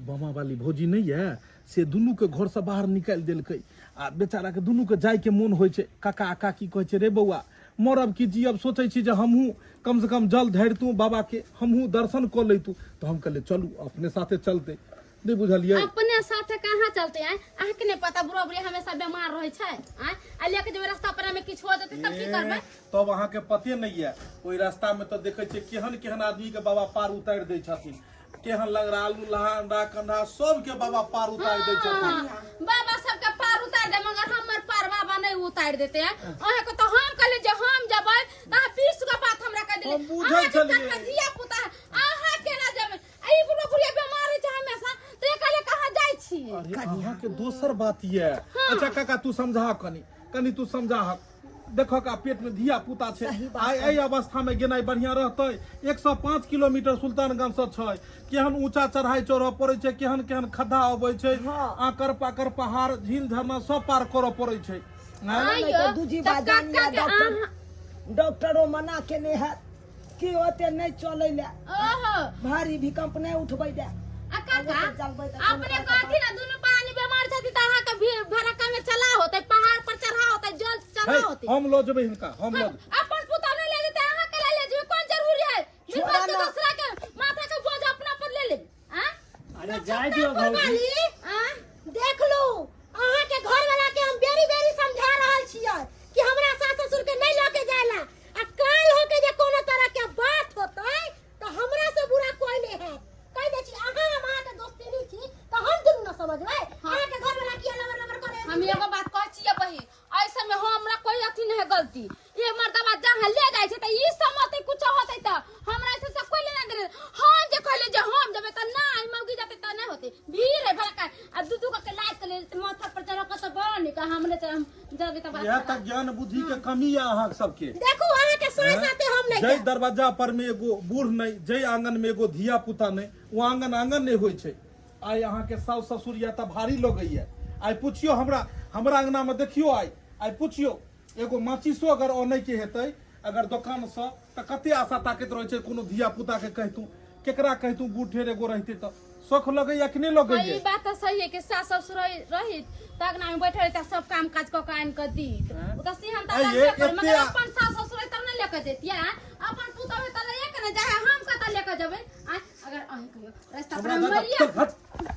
बामा वाली भौजी नहि यऽ से दुनूके घरसँ बाहर निकालि देलकै आ बेचाराके दुनूके जाइके मोन होइ छै। काका आ काकी कहै छै, रे बौआ, मरब कि जियब, सोचै छी जे हमहूँ कमसँ कम जल ढारितहुँ बाबाके, हमहूँ दर्शन कऽ लैतहुँ। तऽ हम कहलियै चलू अपने साथे चलतै। नहि बुझलियै? अपने साथे कहाँ चलते? आय अहाँके नहि पता बुढ़वा बुढ़िया हमेशा बीमार रहै छै? आय आ लेके जेबै रास्ता पर में किछु हो जेतै तब की करबै? तब अहाँके पते नहि यऽ, ओहि रास्तामे तऽ देखै छियै केहन केहन आदमीके बाबा पार उतारि दै छथिन। केहन लगरा लहांडा कंधा सबके बाबा पार उतारि दै छथिन। बाबा सबके पार उतार दे, मगर हमर पार बाबा नहीं उतार देते हैं। अहाँ के तो हम कहले जे हम जबै त अहाँ 20 गो बात हमरा कह देले। हम बुझै अहाँ के छलियै। पेट में धिया पुता है, अहाँ केना जेबै? आ ई बुढ़वा बुढ़िया बीमार रहै छै हमेशा, तऽ एक कहले कहाँ जाइ छी? अरे अहाँके दोसर बात ये। अच्छा काका, तू समझा कनी कनी, तू समझा। देखक आ पेट में धिया पुता छै, आइ एहि अवस्था में गेनाइ बढ़िया रहतै? 105 किलोमीटर सुल्तानगंज से छै, केहन ऊंचा चढ़ाई चढ़ऽ पड़ै छै, केहन केहन खद्धा अबै छै, आकर पाकर पहाड़, झील झरना सब पार करऽ पड़ै छै। आँय? नहि तऽ दूजी तऽ बाजानी काका के डॉक्टर अहाँ डॉक्टरो मना केने हैत कि ओते नहि चलै लए, ओहो भारी भूकंप नहि उठबै लए। आ काका, ओते चलबै तऽ कोनो अपने कहथिन ना दुनू प्राणी बीमार छथि तऽ अहाँके भीड़ भड़क्का में चला होतै, पहाड़ पर चढ़ा होतै, जल चढ़ा है, होतै। हम लऽ जेबै हिनका, हम लऽ जेबै। अपन पुतहु नहीं ले जेतै, अहाँ के ले जेबै, कोन जरूरी है? छोड़ा बिना के ना। दूसरा के माथा के बोझ अपना पर ले लेब। आँ? अरे जाय दियो भौजी। आँ? देख लू, अहाँ के घर वाला के हम बेरी बेरी समझा रहल छियै कि हमरा सास ससुर के नहीं लके जायला, आ काल होके जे कोनो तरह के बात होतै तऽ हमरा से बुरा कोई नहीं है, कहि दै छी। अहाँ हम अहाँ के दोस्ती छी तऽ इएह तऽ ज्ञान बुद्धि के कमी यऽ अहाँ सबके। देखू अहाँ के साय साथे हम नहीं जाहि जायब। दरवाजा पर में एगो बूढ़ नहीं, जाहि आंगन में एगो धिया पुता नहीं, ओ आंगन आंगन नहीं होइ छै। आइ अहाँ के साउस ससुर या तऽ भारी लगैया। आइ पुछियो हमरा, हमरा अंगना में देखियो, आइ आइ पुछियो एगो माचिसो अगर अनै के हेतै अगर दोकान से तऽ कते आशा ताकैत रहै छै कोनो धिया पुता के कहितू, केकरा कहितू, बूढ़ ठेर एगो रहितै तऽ शौख लगैया कि नहीं हाँ, लगैया? ई बात तऽ सही है कि सास ससुर रहित तऽ अंगना में बैठल रहित सब काम काज कऽ के आनि कऽ दीत। ओ तऽ सिहन तऽ आइये, लगबे करे, एते मगर अपन सास ससुर रहित तब ने लेके जैतियै। अपन पुतहु है तऽ लैए के ने जाइ है, हम कतऽ लेके जेबै? आँय, अगर अहीं कहियो रास्ता पर हमरा हम दादा मरिए। चल हट,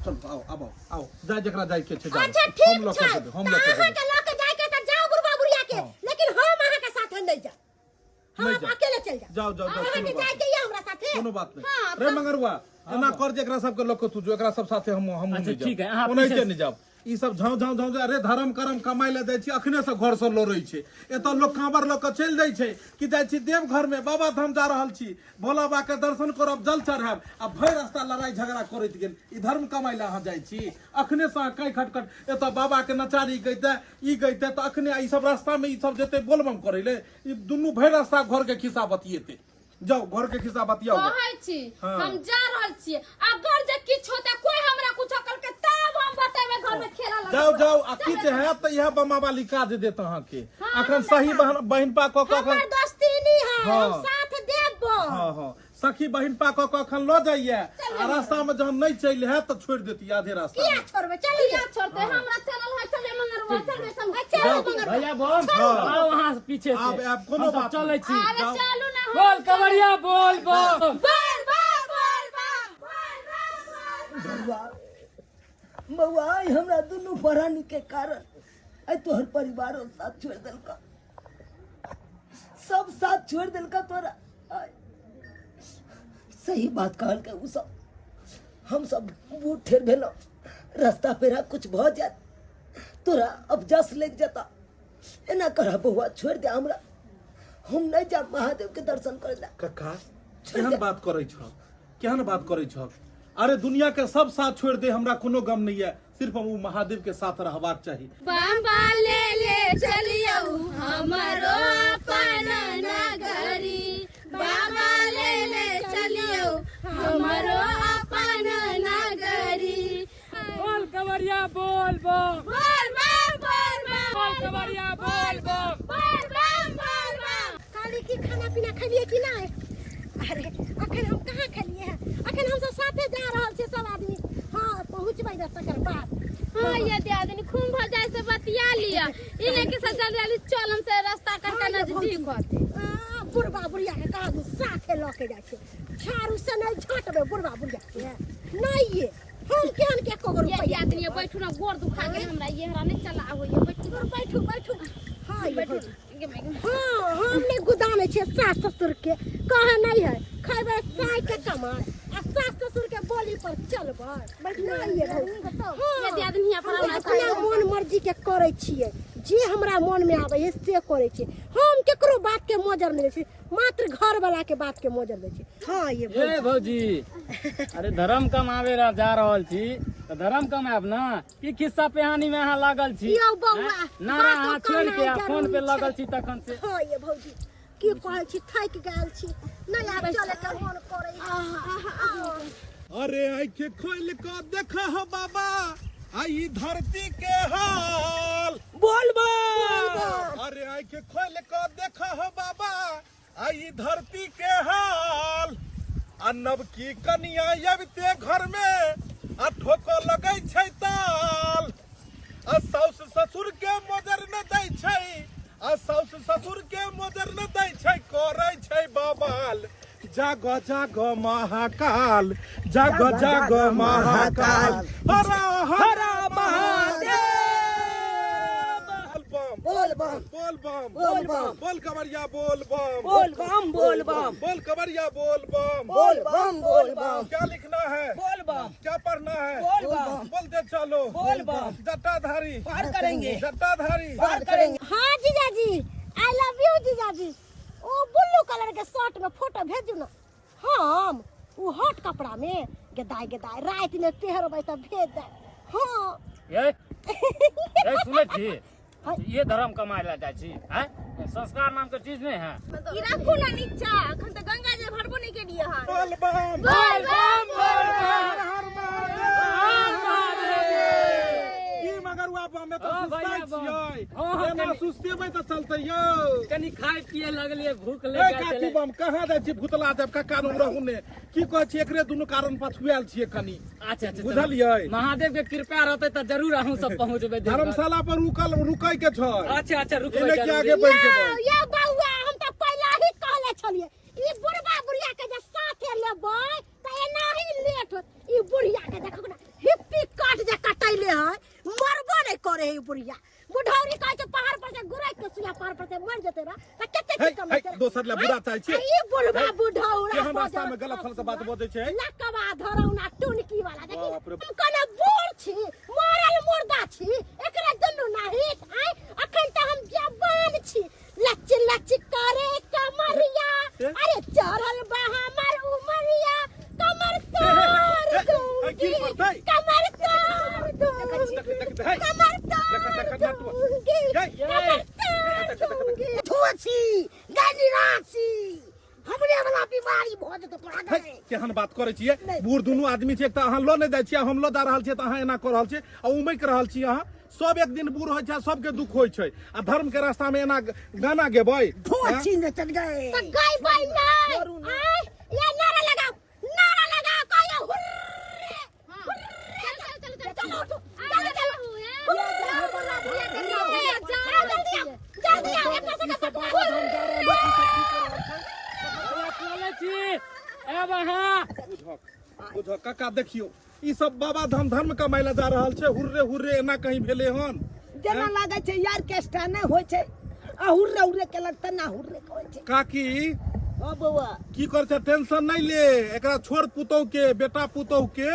चल आओ आब आओ आओ, जाय जकरा जाय के छै जाय। अच्छा हम ठीक लऽ के छै, जेबै, हम तऽ लऽ के अहाँ जेबै। के लऽ के जाय के तऽ जाउ बुढ़बा बुढ़िया के, हाँ। लेकिन हम अहाँ के साथे नहीं जाब, हम नहीं जाउ। अकेले चल जाब। जाओ जाओ जाओ, अहाँ कोनो के बात जाय नहीं। के ये हमरा साथे? कोनो बात नहीं। हाँ, रे मंगरुआ, एना कर जे एकरा सबके लऽ के तू जो, एकरा सब साथे हम हम अच्छा, नहीं जाब। ठीक है, अहाँ ओनाहिते पीछे- नहीं जाब। ई सब झाँव झाँव झाँव, अरे धर्म करम कमाइ लए जाइ छी, अखने से घर से लड़ै छै। एतऽ लोक कांवर लऽ के चलि जाइ छै कि जाइ छी देवघर में, बाबा धाम जा रहल छी, भोला बाबा के दर्शन करब, जल चढ़ायब, आ भरि रास्ता लड़ाई झगड़ा करैत गेल। ई धर्म कमाइ लए अहाँ जाइ छी? अखने से अहाँ काँइ खटखट, एतऽ बाबा के नचारी गैते, ई गैते, तऽ अखने ई सब रास्ता में ई सब जेतै बोलबम करै ले, ई दुनू भरि रास्ता घर के खिस्सा बतियेतै। जाओ घर के खिस्सा बतियाओ। कहै छी हाँ। हम जा रहल छियै, अगर जे किछु होतै, कोई हमरा कुछो कहलकै तब हम बतेबै, घर में खेला लगबै। जाओ जाओ, आ किछु हैत तऽ इएह बमा वाली काज देत अहाँके। हाँ, अखन हम सही देखा। बहन बहिन पा कऽ कऽ हमर अखन दोस्ती नहीं है, हाँ। हम साथ देबो। हाँ हाँ, सखी बहिन पा कऽ कऽ अखन लऽ जाइए, आ रास्ता में जहन नहीं चलि हैत तऽ छोड़ि देती आधे रास्ता किया में। छोड़बै? चलिए। किया छोड़ते? हमरा चलल है, चले मंगरवा, चलबे संग। चलो मंगरवा। भैया बम, हाँ। आओ अहाँ से पीछे से। आब आब कोनो हम सब बात चलै नहीं। छी। अरे चलू ना हम। बोल कवरिया बोल बम। बोल बम, बोल बम, बोल बम, बोल बम। बौआ बौआ, आइ हमरा दुनू प्राणी के कारण आइ तोहर परिवारो साथ छोड़ि देलका, सब साथ छोड़ि देलका तोरा। आइ सही बात कहलकै ओ सब, हम सब बूढ़ ठेर भेलहुँ, रास्ता पेरा कुछ भऽ जायत तोरा अब जस लागि जेता। एना करह बौआ, छोड़ि दे हमरा, हम नहि जायब महादेव के दर्शन करै लए। कक्का केहन बात करै छह, केहन बात करै छह? अरे दुनिया के सब साथ छोड़ दे, हमरा कोनो गम नहीं है, सिर्फ हम उ महादेव के साथ रहबाक चाही। बाबा ले ले चलियौ हमरो अपन नगरी, बाबा ले ले चलियौ हमरो अपन नगरी। बोल कवरिया बोल बम। बोल बम, बोल बम। बोल कवरिया बोल बम। बोल बम, बोल बम। काली की खाना पीना खेलिए कि नहीं? अरे अखन हम कहाँ खेलिए हैं, अखन हम सब साथे जा रहल छियै सब आदमी। हाँ पहुँचबै ने तकर बाद। हाँ ये दियादनी खूब भऽ जाइ से बतिया लिअ, ई नहि कि से जल्दी जल्दी चल हम से रास्ता करके हाँ, ये नजदीक भौजी। होतै। आ, बुढ़बा बुढ़िया के कहाँ साथे लऽ के जाइ छै, झाड़ू से नहीं झाँटबै बुढ़बा बुढ़िया के नहीं। ये हम केहन के एको गो ये रुपैआ दियादनी ये बैठू ना, गोर दुखा गेल हमरा, ये हमरा नहि चला होइए, बैठू बैठू बैठू। हाँ ये बैठू। भौजी। गे माय गे। हाँ हम नहीं गुदाने छियै सास ससुर के, कहे नहीं है खैबै साय के कमाय आ सास ससुर के बोली पर चलबै नहीं ये भौजी। हाँ, ये दियादनी हियाँ पर हम हमरा अपना मन मर्जी के करै छियै, जे हमरा मन में आबै है से करै छियै, हम केकरो बात के मोजर नहीं दै छियै, मात्र घर वाला के बात के मोजर दै छियै। हाँ ये भौजी। ए भौजी, अरे धर्म कमावे ला जा रहल छी तऽ धर्म कमायब ना, की खिस्सा पेहानी में अहाँ लागल छी? यौ बौआ, हैं? नारा बातो अहाँ छोड़ि के आ करनाइ फोन पे जरूरी लगल छै। छी तखन से। हाँ ये भौजी, की कहै छी, थाकि गेल छी, नहीं आब चले के मन करै है। अरे आँखि खोलि कऽ देखह बाबा, आई धरती के हाल। बोल बम। अरे आँखि खोलि कऽ देखह बाबा, आई धरती के हाल। आ नवकी कनिया अबिते घर में आ ठोको लगै छै ताल। आ साउस ससुर के मोजर न दै छै, आ साउस ससुर के मोजर न दै छै, करै छै बवाल। जाग जाग महाकाल, जाग जाग महाकाल, हर हर महादेव। बोल बम, बोल बम, बोल बम, बोल बम, बोल कवरिया बोल बम, बोल बम, बोल बम, बोल कवरिया बोल बम, बोल बम, बोल बम। क्या लिखना है? बोल बम। क्या पढ़ना है? बोल बम। बोलते चलो, बोल बम। जटाधारी पार करेंगे, जटाधारी पार करेंगे। हाँ जीजाजी, I love you जीजाजी। ओ ब्लू कलर के शर्ट में फोटो भेजू ना, हम ओ हॉट कपड़ा में गेदाय गेदाय रात में पहरबै तऽ भेज दे। हाँ ये ये सुनै छी? ये धर्म कमाए ला जाइ छी हैं संस्कार नाम के चीज नहीं है ई राखू ना नीचा अखन तऽ गंगा जल भरबो नहि केलियै हन बोल बम बोल बम बोल की मगर हुआ बम में तो हाँ, सुस्ताइ भैया बम। छियै हाँ, हाँ, एना कनि- सुस्तेबै तऽ चलतै यौ कनि खाय पिए लगलिए भूख ए लग काकी गेल बम कहाँ जाइ छी भूतला देव कक्का नु रहू ने की कहै छी एकरे दुनू कारण पछुआयल छियै कनि अच्छा अच्छा बुझलियै? महादेव के कृपा रहते तऽ जरूर अहूँ सब पहुँचबै देवघर। धर्मशाला पर रुकल रुकै के छै अच्छा अच्छा रुकबै एने के जरूर। आगे बढ़ि जेबै यौ बौआ हम तऽ पहिले ही कहले छलियै ई बुढ़बा बुढ़िया के जे साथे लेबै तऽ एनाही लेट होत ई बुढ़िया के देखो ना हिप्पी काट जे कटैले है मरबो नहि करे है ई बुढ़िया बुढ़ौरी कहै छै पहाड़ पर से गुरैक के सुइया पहाड़ पर से मर जेतै रह तऽ कते हे, की कमै हे, दोसर लए बुरा चाहै छियै। ई बुढ़बा बुढ़ौरा केहन रास्ता में गलत फलत बात बजै छै लकवा धरौना टुनकी वाला देखी बाप रे। हम कने बूढ़ छी मरल मुर्दा छी एकरा दुनू नाहित आय अखन तऽ हम जवान छी लच लच करे कमरिया ए? अरे चढ़ल बा हमर उमरिया कमर तोड़ ए, दूंगी गिर पड़तै। कमर तोड़ दूंगी देख, देख, देख, हे। कमर देख, तोड़ देख, नटुआ। दूंगी हे। कमर तोड़ देख, देख, देख। दूंगी थोची गाली राशि हमरे वाला बीमारी भऽ जेतौ तोरा हे, गए केहन बात करै छियै बूढ़ दुनू आदमी छै एक तऽ अहाँ लऽ नहि जाइ छियै हम लऽ जा रहल छियै तऽ अहाँ एना कऽ रहल छियै आ उमकि रहल छी अहाँ सब एक दिन बूढ़ होइ छै आ सबके दुख होइ छै आ धर्म के रास्ता में एना गाना गेबै धोची ने चल गए तऽ गइबै नहि आय ये नारा लगाओ नारा लगाओ कहियो हुर्रे हुर्रे चलो चलो चलो उठो चलो चलो जल्दी आओ जल्दी आओ एक ई सब बाबा धाम जा रहल छी, ई सब की कऽ रहल छै? चलै छी एब अहाँ बुझक बुझक काका देखियौ ई सब बाबा धाम धर्म कमाय लए जा रहल छै हुर्रे हुर्रे एना कहीं भेलै हन जेना लागै छै यार केस्टा नहि होइ छै आ हुर्रे हुर्रे केलक तऽ ना हुर्रे कहै छै काकी हँ बौआ की कर छै टेंशन नहीं ले एकरा छोड़ पुतोह के बेटा पुतोह के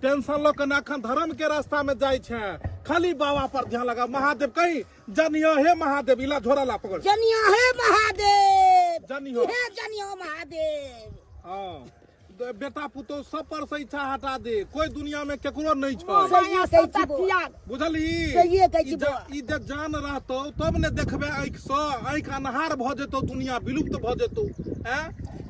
टेंशन लऽ के अखन धर्म के रास्ता में जाइ छै खाली बाबा पर ध्यान लगा महादेव कहीं जनियो हे महादेव इला झोरा ला पकड़ जनियो हे महादेव जनियो। हे जनियो महादेव हाँ बेटा पुतोह सब पर से इच्छा हटा दे कोई दुनिया में केकरो नहीं छै सहिए कहै छी बौआ। बुझलही सहिए कहै छी ई बौआ। ई जे जान रहतौ तब ने देखबे आँखि सँ आँखि अन्हार भऽ जेतौ दुनिया विलुप्त भऽ जेतौ ऐं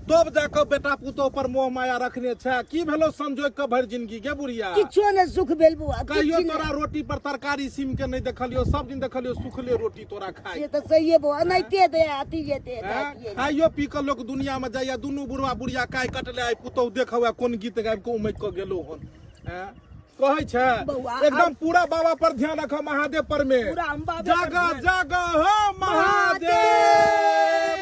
तब जाकऽ बेटा पुतोह पर मोह माया रखने छै की भेलौ संजोग के भरि जिंदगी गे बुढ़िया किछो ने सुख भेल बौआ कहियो किछु नहि। तोरा रोटी पर तरकारी सीम के नहीं देखलियो सब दिन देखलियो सुखले रोटी तोरा खाई से तऽ सहिए बौआ एनाहिते दे अथी जेते हैं? खाइयो पी कऽ लोक दुनिया में जाइया दुनू बुढ़वा बुढ़िया काय कटले आइ पुतहु देखौ कोन गीत गाबि कऽ उमकि कऽ गेलो हन हैं? कहै छै बौआ, एकदम पूरा बाबा पर ध्यान रखो महादेव पर में पूरा हम बाबे पर जागा ध्यान। जागा हो महादेव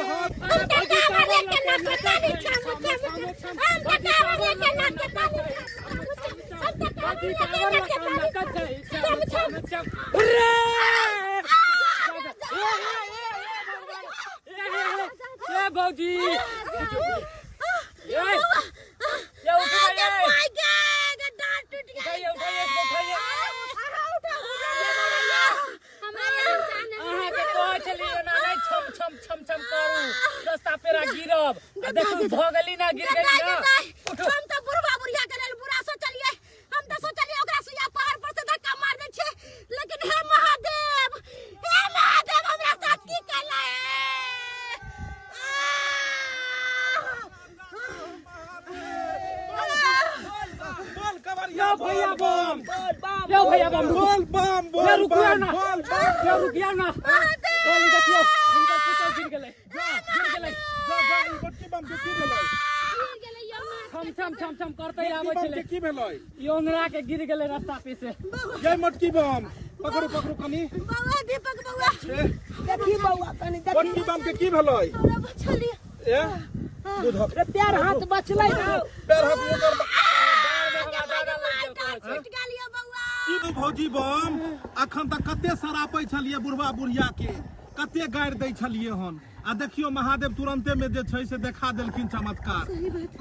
हम तऽ कांवर लेके नाचता नहीं छम छम छम हम तऽ कांवर लेके नाचता नहीं छम छम हम तऽ कांवर लेके नाचता नहीं छम छम ए भौजी ए ये उठ गए माय गे गड्ढा टूट गया उठाइए उठाइए इसको उठाइए अहाँके कहै छलियै एना नहि छम छम छम छम करू रस्ता पेरा गिरब आ देखू भऽ गेली ना गिर गेली ना उठू हम तऽ बुढ़वा बुढ़िया के लेल बुरा सोचलियै हम तऽ सोचलियै ओकरा सुइया पहाड़ पर से धक्का मार दै छै लेकिन हे महादेव हे महादेव हमरा साथ की कैला बोल कवरिया यो भैया बम बोल बम यो भैया बम रुकू बोल बम यो बोल रुकियो बम ना बोल बम यो रुकियो ना बोल देखियो हिनकर पुतोह गिर गेलै गिर गेलै जा जा ई बटकी बम के की भेलै छम छम छम छम करते मोटकी आबै बम छलै के की भेलै ई ओंगरा के गिर गेलै रास्ता पे से जय मोटकी बम पकड़ू पकड़ू कनी बौआ दीपक बौआ ए देखी बौआ कनी देखी मोटकी बम के की भेलै हमरा बचलिए ए बुझक रे पैर हाथ बचलै ना पैर हाथ ओकर छूट गेलियो बौआ की भौजी बम अखन तक कते सरापै छलियै बुढ़वा बुढ़िया के कते गारि दै छलियै हन आ देखियो महादेव तुरंते में जे छै से देखा देलखिन चमत्कार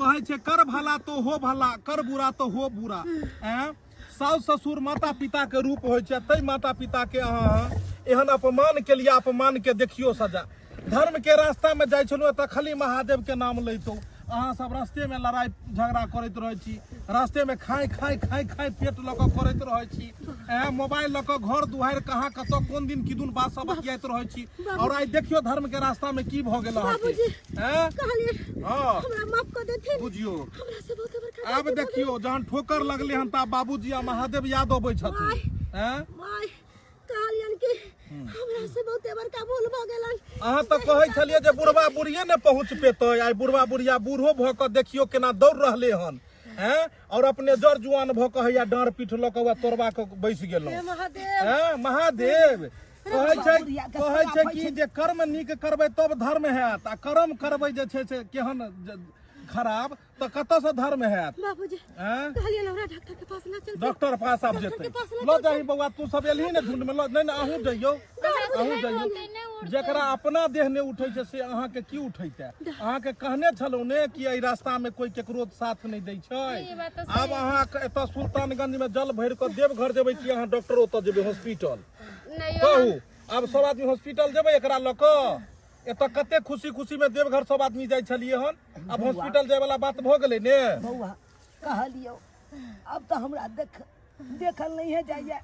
कहै छै कर भला तो हो भला कर बुरा तो हो बुरा ऐं साउस ससुर माता पिता के रूप होइ छै तै माता पिता के अहाँ एहन अपमान के लिए अपमान के देखियो सजा धर्म के रास्ता में जाइ छलहुँ तऽ खाली महादेव के नाम लैतहुँ अहाँ सब रास्ते में लड़ाई झगड़ा करैत रहै छी, रास्ते में खाय खाय खाय खाय पेट लऽ कऽ करैत रहै छी, एँ मोबाइल लऽ कऽ घर दुआरि कहाँ कतऽ कोन दिन किदुन बात सब बतियाइत रहै छी। और आइ देखियौ धर्म के रास्ता में की भऽ गेल अहाँके। बाबूजी। एँ कहलियै हँ हमरा माफ कऽ देथिन। बुझियौ हमरा से बहुत बड़का आब गलती भऽ गेल। देखियौ जहन ठोकर लगलै हन तऽ बाबूजी आ महादेव याद अबै छथिन। एँ माय कहलियन कि हमरा से बहुते बड़का भूल भऽ गेलन। अहाँ तऽ कहै छलियै जे बुढ़बा बुढ़िये ने पहुँच पेतै, आइ बुढ़बा बुढ़िया बूढ़ो भऽ कऽ देखियौ केना दौड़ रहलै हन। हैं और अपने जर जुआन भऽ कऽ हैया डाँड़ पीठ लऽ कऽ वएह तोड़बा कऽ बैस गेलहुँ। हे महादेव। हैं महादेव कहै छै, बुढ़िया के कहै छै सराफै कि छै। जे कर्म नीक करबै तब धर्म हैत, आ कर्म करबै जे छै से केहन खराब तऽ कतऽसँ धर्म हैत। बाबूजी हैं कहलियन हमरा डॉक्टर के पास ना चलते। डॉक्टर पास आब डॉक्टर जेतै के पास लऽ लऽ जाही बौआ, तू सब एलही ने झुंड में लऽ नहि नहि अहूँ जइयौ, अहूँ जइयौ। जकरा अपना देह नहि उठै छै से अहाँके की उठैतै? अहाँके कहने छलहुँ ने कि एहि रास्ता में कोई केकरो साथ नहि दै छै। आब अहाँ एतऽ सुल्तानगंज में जल भरि कऽ देवघर जेबै कि अहाँ डॉक्टर ओतऽ जेबै हॉस्पिटल? कहू आब सब आदमी हॉस्पिटल जेबै एकरा लऽ कऽ? एतऽ कते खुशी खुशी में देवघर सब आदमी जाइ छलियै हन, आब हॉस्पिटल जाय वाला बात भऽ गेलै ने। बौआ कहलियौ अब तऽ हमरा देखल नहीं है जाइए,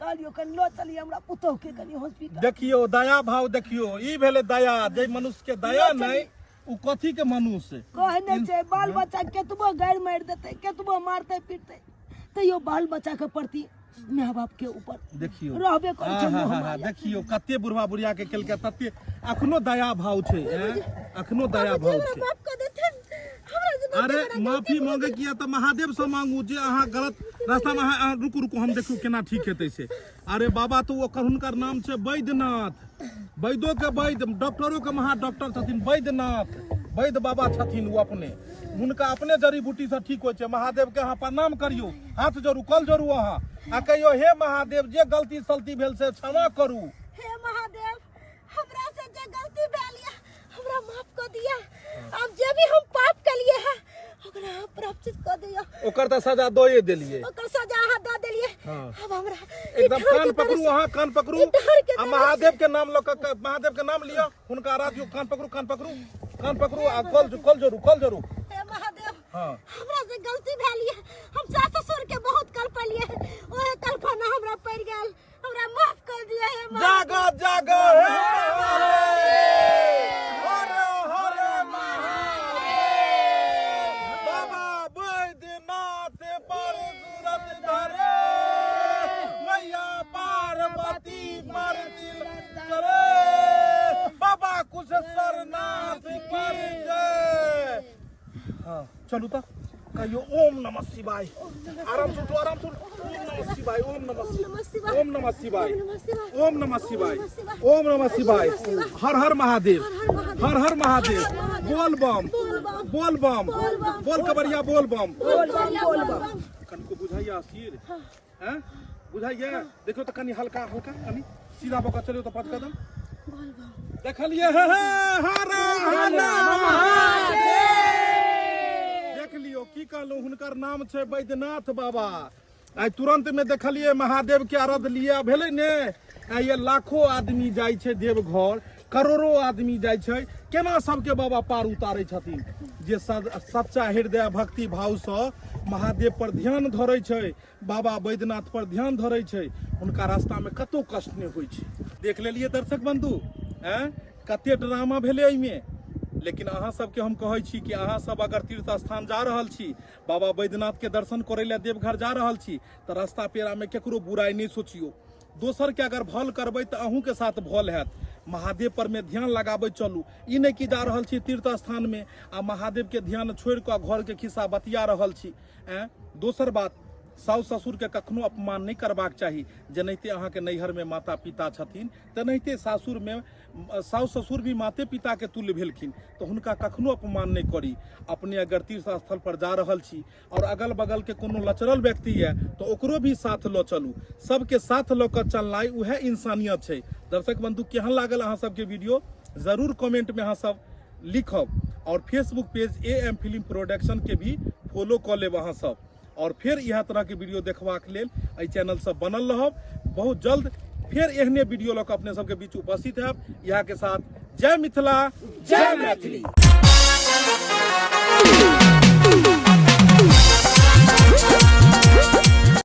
कहलियौ कनि लऽ चलिए हमरा पुतोह के कनि हॉस्पिटल। देखियौ दया भाव देखियौ, ई भेलै दया। जे मनुष्य के दया नहीं उ कथी के मनुष्य कहने छै बाल बच्चा केतबो गारि मारि देतै, केतबो मारतै पीटतै, तैयो बाल बच्चा के प्रति माय बाप के ऊपर देखियौ रहबे करै छै मोह माया। देखियौ कते बुढ़वा बुढ़िया के केलकै तते अखनो दया भाव छै। हैं अखनो दया भाव हमरा छै। माफ कऽ देथिन, हमरा से बहुते अरे बड़ा गलती माफी भऽ मांगे गेल। किया तऽ महादेव से मांगू जे अहाँ गलत रास्ता में अहाँ रुकू रुकू हम देखू केना ठीक हेतै से। अरे बाबा तो ओकर हुनकर नाम छै वैद्यनाथ, वैद्यो के वैद्य, डॉक्टरो के महा डॉक्टर छथिन वैद्यनाथ, वैद्य बाबा छथिन ओ अपने। हुनका अपने जड़ी बूटी से ठीक होइ छै। महादेव के अहाँ प्रणाम करियौ, हाथ जोड़ू, कल जोड़ू अहाँ आ कहियौ हे महादेव जे गलती सलती भेल से क्षमा करू। हे महादेव हमरा से जे गलती भेल या हमरा माफ कर दिया। अब जे भी हम पाप कलिए है ओकरा अहाँ प्रायश्चित कर दिया। ओकर तऽ सजा दए देलियै। ओकर सजा अहाँ दऽ देलियै। हाँ। अब हमरा एकदम ई डर कान के पकड़ू, तरस- अहाँ कान पकड़ू ई डर के आ तरस- महादेव के नाम लऽ कऽ महादेव के नाम लिअ, हुनका आराधियौ। कान पकड़ू, कान पकड़ू, कान पकड़ू आ कल कल जोड़ू, कल जोड़ू। हे महादेव हाँ। हमरा से गलती भेल ये, हम सास ससुर के बहुत कल्पलिए, ओहे कल्पना हमरा पड़ गेल, हमरा माफ कर दिया हे महादेव। जागो जागो हे महादेव, हर हर महादेव, बाबा बैद्यनाथ पर सूरत धरे, मैया पार्वती पर तिलक करे, बाबा कुशेश्वरनाथ पर जय। हाँ चलू तऽ कहियो ओम नमः शिवाय। आराम से उठो, आराम से उठो। ओम नमः शिवाय, ओम नमः शिवाय, ओम नमः शिवाय, ओम नमः शिवाय, ओम नमः शिवाय। हर हर महादेव, हर हर महादेव। बोल बम, बोल बम, बोल कबरिया, बोल बम। कनिको बुझाइया सिर? हैं बुझाइया? देखियो तऽ कनि हल्का हल्का कनि सीधा भऽ कऽ चलियौ तऽ 5 कदम। देखलियै? हे हे हर हर महादेव। देख लियौ की कहलहुँ, हुनकर नाम छै वैद्यनाथ बाबा। आइ तुरंत में देखलियै महादेव के आरध लिए भेलै ने। आइ ये लाखों आदमी जाइ छै देवघर, करोड़ों आदमी जाइ छै, केना सबके बाबा पार उतारै छथिन। जे सच्चा हृदय भक्ति भाव सँ महादेव पर ध्यान धरै छै, बाबा वैद्यनाथ पर ध्यान धरै छै, हुनका रास्ता में कतौ कष्ट नहि होइ छै। देख लेलियै दर्शक बंधु, हैं कते ड्रामा भेलै एहिमे। लेकिन अहाँ सबके हम कहै छी कि अहाँ सब अगर तीर्थ स्थान जा रहल छी, बाबा वैद्यनाथ के दर्शन करै लए देवघर जा रहल छी, तऽ रास्ता पेरा में केकरो बुराइ नहि सोचियौ। दोसर के अगर भल करबै तऽ अहूँ के साथ भल हैत। महादेव पर में ध्यान लगाबै चलू। ई नहि कि जा रहल छी तीर्थ स्थान में आ महादेव के ध्यान छोड़ि कऽ घर के खिस्सा बतिया रहल छी। ऐं दोसर बात, साउस ससुर के कखनो अपमान नहि करबाक चाही। जेनाहिते अहाँके नैहर में माता पिता छथिन, तेनाहिते सासुर में साउस ससुर भी माते पिता के तुल्य भेलखिन, तऽ हुनका कखनो अपमान नहि करी। अपने अगर तीर्थ स्थल पर जा रहल छी और अगल बगल के कोनो लचरल व्यक्ति है तो ओकरो भी साथ लऽ चलू। सबके साथ लऽ कऽ चलनाइ उएह इंसानियत छै। दर्शक बंधु, केहन लागल अहाँ सबके वीडियो जरूर कमेंट में अहाँ सब लिखब और Facebook page A M film production के भी फॉलो कऽ लेब अहाँ सब। और फेर इएह तरह के वीडियो देखबाक लेल एहि चैनल से बनल रहब। बहुत जल्द फेर एहने वीडियो लऽ कऽ अपने सबके बीच उपस्थित हैब। इएह के साथ जय मिथिला, जय मैथिली।